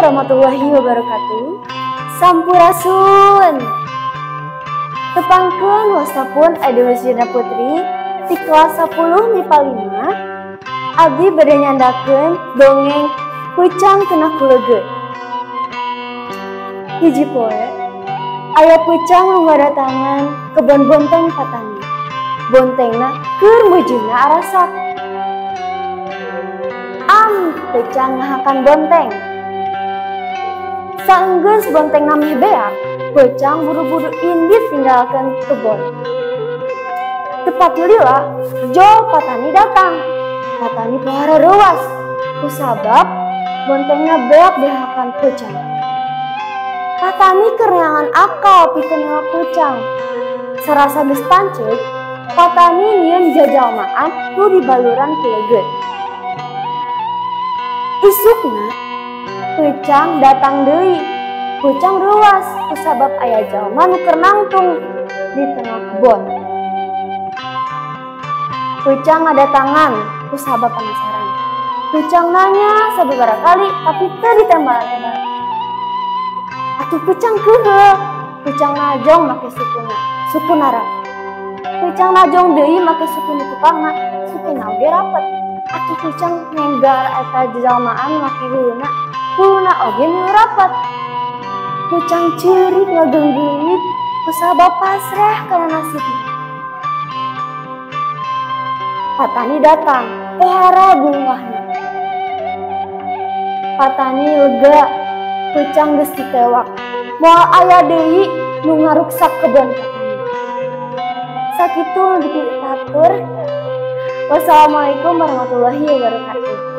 Warahmatullahi wabarakatuh. Sampurasun. Tepangkeun wastapun Ade Wasjana Putri ti kelas 10 MIPA 5. Abdi bade nyandakeun dongeng Peucang Kena Ku Legeut. Hiji poe aya peucang nu ngadatangan kebon bonteng patani. Bontengna keur meujeuhna arasak. Am peucang ngahakan bonteng. Saenggeus bontengna meh beak, peucang buru-buru indit ninggalkeun kebon. Tepat lila, jol patani datang. Patani pohara reuas, kusabab bontengna beak dihakan peucang. Patani keur neangan akal pikeun newak peucang. Sarasa geus panceuk, patani nyieun jajalmaan nu dibaluran ku legeut. Isukna, peucang datang deui. Peucang reuas kusabab aya jalma nu keur nangtung di tengah kebon. Peucang ngadatangan kusabab penasaran. Peucang nanya sababaraha kali tapi teu ditembal-tembal. Atuh peucang keuheul, peucang najong make sukuna, sukuna rapet. Peucang najong deui make suku nu tukangna, sukuna oge rapet. Atuh peucang nenggar eta jalmaan make huluna, huluna oge milu rapet. Peucang ceurik ngageunggeuyit kusabab pasrah kana nasibna. Patani datang, pohara bungahna. Patani lega, peucang geus ditewak. Moal aya deui nu ngaruksak kebon patani. Sakitu nu dipitatur. Wassalamualaikum warahmatullahi wabarakatuh.